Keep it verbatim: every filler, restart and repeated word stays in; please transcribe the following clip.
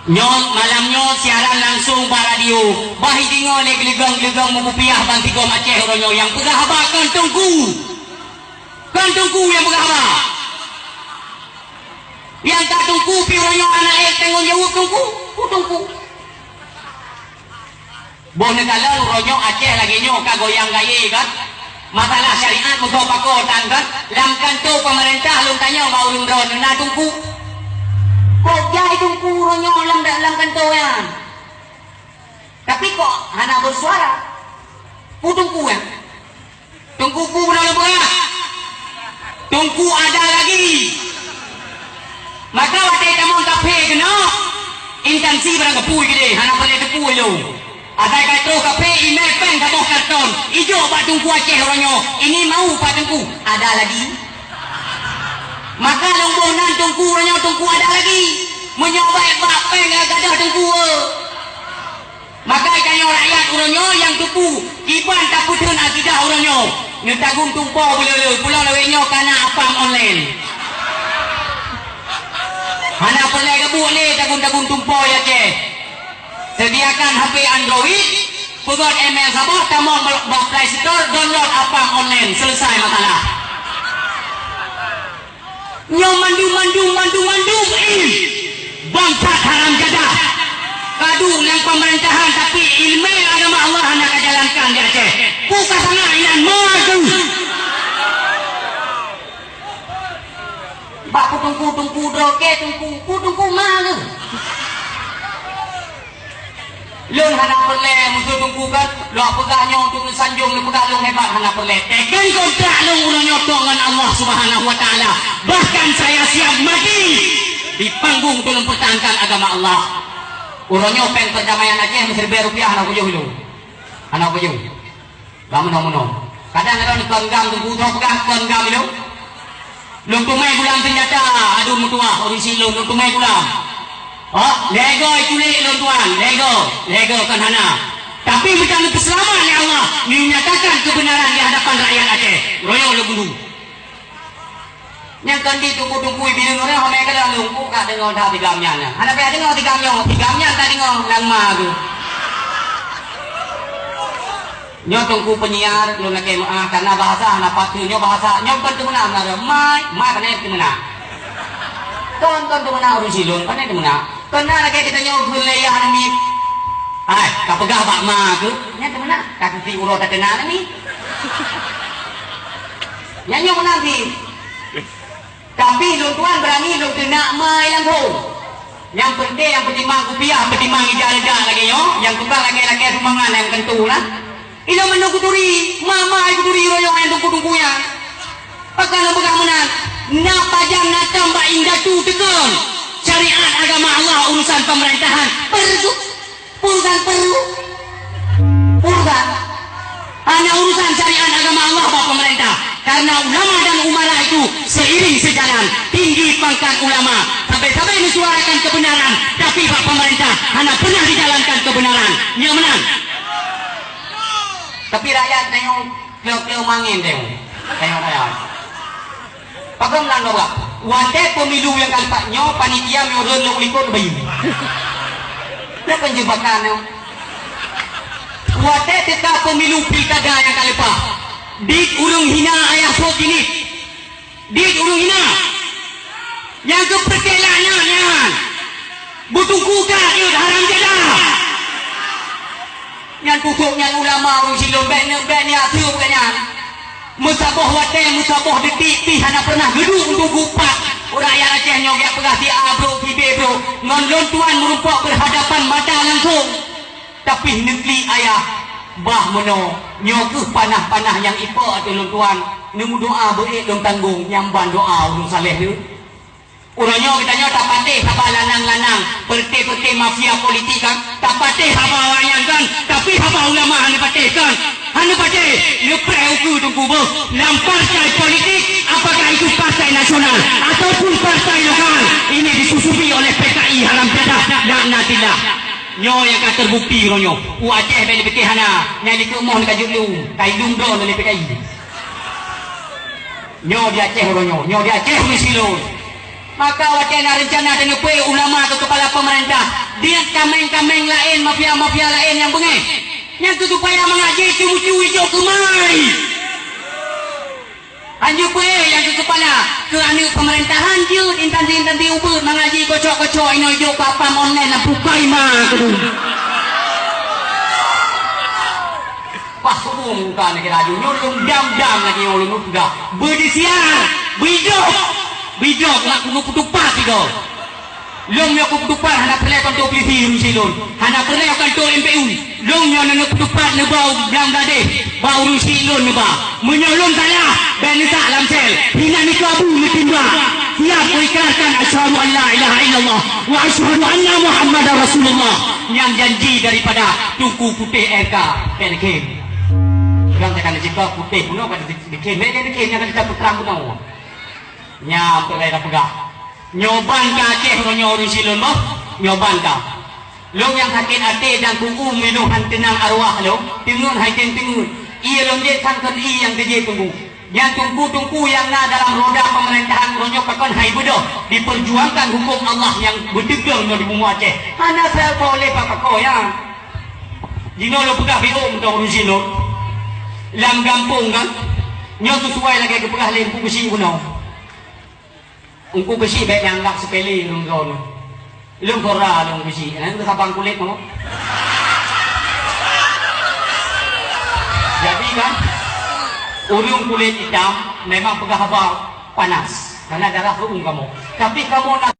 Nyoe malam nyoe siaran langsung bak radio. Bah ideungoe lé geuleugong-geuleugong meukupiah bansigom Aceh uroe nyoe nyang peugah haba kon Teungku. Kon Teungku nyang peugah haba. Nyang ka Teungku pi uroe nyoe hana ék tanggong jaweueb Teungku. Ku Teungku. Boh neukalon uroe nyoe Aceh lagée nyoe ka goyang gayée kan? Masalah syariat meugoe pakoe tan kan? Lam kantô peumeurintah lôn tanyong bak ureuëng droeneuh na Teungku. Kok jai Teungku uroe nyoe lam, lam kantô nyan? Tapi kok hana beusuara? Peue Teungku nyan? Teungku peue bunoe lôn peugah? Teungku ada lagi. Maka watée tamong kafe keunoe, intansi barang geupui keudeh, hana peureulée teupui lom. Asai ka troh kafe, imé péng saboh karton, ijok bak Teungku Aceh uroe nyoe, "Ini mau, Pak Teungku?" "Ada lagi." Maka lôn boh nan Teungku uroe nyoe, Teungku ada lagi. Meunyoe baét bak péng, gadôh Teungku, eh. Maka tanyoe rakyat uroe nyoe nyang teupeu kiban tapeutheun akidah uroe nyoe. Neutagun tumpo beuleu-leu, pulang lawét nyoe kana apam online. Hana peureulée geubuet lé tagun-tagun tumpo ya Aceh. Sediakan H P Android, peugöt email saboh, tamong bak Play Store, download apam online, selesai masalah. Nyoe mandum, mandum, mandum, mandum, ih, bangsat haram jadah. Ka duek lam pemerintahan, tapi ileumèe agama Allah hana ka jalankan di Aceh. Peue ka sangat inan ma tu. Bak peue teungku, teungku droe kèe, teungku, peue teungku ma tu. Lôn hana peureulèe musoh teungku kan, lôn peugah nyoe untuk neusanjong, lôn peugah lôn hebat, hana peureulèe. Teuken kontrak lôn uroe nyoe tok ngon Allah Subhanahu wa Taala. Bahkan saya siap mati di panggung untuk mempertahankan agama Allah. Uroe nyoe pèng perdamaian Aceh meusiribèe rupiah hana kujoh lôn. Hana kujoh. Bak meunoe-meunoe. Kadang droeneuh kon gam teungku, droe peugah kon gam ilôn. Lôn teumèe gulam seunjata, aduh meutuwah, ureueng syiek lôn, lôn teumèe gulam. Oh, lhèe goe iculik lôn tuan, lhèe goe, lhèe goe kon hana. Tapi meutan neupeuseulamat lé Allah, neunyatakan keubeunaran di hadapan rakyat Aceh. Royong lôn bunoe. Nyang kon di teungku-teungku ibileueng nyoe, hana ka lôn, ku ka deungoe that tigam nyan. Hana payah deungoe tigam nyoe, tigam nyan ka deungoe lam ma geuh. Nyoe teungku penyiar, lôn lakèe meu'ah, karena bahasa hana patut. Nyoe bahasa, nyoe kon teumeuna, mai, mai pane teumeuna. Kon, kon teumeuna ureueng syiek lôn, pane teumeuna. Keunan lagèe geutanyoe kheun lé yah namiet. Hai, ka peugah bak ma keuh, nyan teumeuna, ka keuti uroe tateunak namiet. Nyan nyoe meunan pih. Tapi lôn tuan beurani lôn teunak ma langsông. Nyang peunteng nyang peutimang kupiah, peutimang ija reuda lagèe nyoe, nyang tukang lagèe-lagèe sumbangan nyang keutu lah. Ilôn meunyoe kuturi, ma-ma kuturi royong nyang teungku-teungku nyan. Pakon lôn peugah meunan, na pajan na tam bak indatu teukeun. Syariat agama Allah, urusan pemerintahan, peureuguek. Urusan peureuguek. Urusan. Hana urusan syariat agama Allah bak pemerintah. Karena ulama dan umara itu seiring sejalan. Tinggi pangkat ulama, sabe-sabe menyuarakan kebenaran, tapi bak pemerintah hana pernah dijalankan kebenaran. Nyan meunan. Tapi rakyat tengok Kleu-kleu mangén teuh. Tengok ayat. Pakon nan, Bapak? Watèe pemilu nyang ka leupah nyoe, panitia meunurun lôn likot bayeue. Nyoe kan jebakan nyoe. Watèe teuka pemilu pilkada nyang ka leupah, dit ureueng hina ayah sot jinih. Dit ureueng hina. Nyang keu peureulèe laknat nyan. Beuteungku ka jeuet haram jadah. Nyan khusos nyan ulama ureueng syiek lôn, bèk ni, bèk ni aseuep keu nyan. Meusaboh watèe, meusaboh detik pih hana pernah geuduek untuk geupat. Rakyat Aceh nyoe geujak peugah si A brôk, si B brôk. Ngon lôn tuan meurumpok berhadapan mata langsung. Tapi neuklik ayah, bah meunoe, nyoe kheueh panah-panah nyang ipo ateueh lôn tuan, neumeudoa beuék lôn tanggong, nyang ban doa ureueng saleh nyoe. Uroe nyoe geutanyoe tapatéh haba lanang-lanang, peureté-peureté mafia politik kan, tapatéh haba awaknyan kan, tapi haba ulama hana patéh kan, hana patéh, neupreh ukeue teungku beuh, lam partai politik, apakah itu partai nasional ataupun partai lokal, ini disusupi oleh P K I haram jadah, laknatillah. Nyoe nyang ka terbukti uroe nyoe. U Aceh bèk neupiké hana, nyang dikeue moh neukajeut lu, ka ilung droe lé P K I. Nyoe di Aceh uroe nyoe, nyoe di Aceh meusilon. Maka watèe na reuncana taneupeu ulama keu keupala peumeurintah, Diet kaméng-kaméng laén, mafia-mafia laén nyang beungéh. Nyang keu supaya mangat jih ceumeucue ijok keumai. Hanjeuet peue nyang keu keupala, keu aneuk peumeurintah jeuet intansi-intansi ubeut mangat jih kocok-kocok inoe ijok platform online na bukai ma keudeh. Bah, suku muka nak laju nyoe lôn dam-dam lagèe nyoe lôn peugah. Beudisiar, beudôh, beudôh nak keuneuk peutupat sigoe. Lôn nyoe keupeuteupat hana peureulèe kantô polisi urusi lôn. Hana peureulèe kantô M P U. Lôn nyoe na neupeutupat neuba u Bangladesh, ba urusi lôn neuba. Meunyoe lôn salah, bèk neusak lam sel. Hina neukabu neutimbak. Siap kuikrarkan asyhadu an la ilaha illallah wa asyhadu anna Muhammadar Rasulullah. Nyan janji daripada Teungku Putéh R K Tengkeng. Ureueng takana jika putéh bunoe ka dikhem, bèk dikhem nyan ka dikhem putrang bunoe. Nyan peureulèe tapeugah. Nyoe ban ka Aceh uroe nyoe ureueng silôn boh, nyoe ban ka. Lôn nyang sakét até dan kuku meunyoe han teunang arwah lôn, teungeut hai tem teungeut. Ié lôn jeuet kan kon ié nyang teujeuet teungku. Nyan teungku-teungku nyang na dalam roda peumeurintahon uroe nyoe pakon hai beudôh dipeurjuangkan huköm Allah nyang beuteupeue nyoe di bumoe Aceh. Hana sapeue lé pakoe nyan. Jinoe lôn peugah B O mantong ureueng silôn. Lam gampông kan, nyoe sisuai lagèe geupeugah lé Teungku Geuchik bunoe. Teungku Geuchik bèk nyan anggab sepele lôn droeneuh. Lôn gora Teungku Geuchik, nyan keu sabang kulét kamoe. Jadi kan, ureueng kulét itam memang peugah haba panas, karena darah reu'ueng kamoe. Tapi kamoe na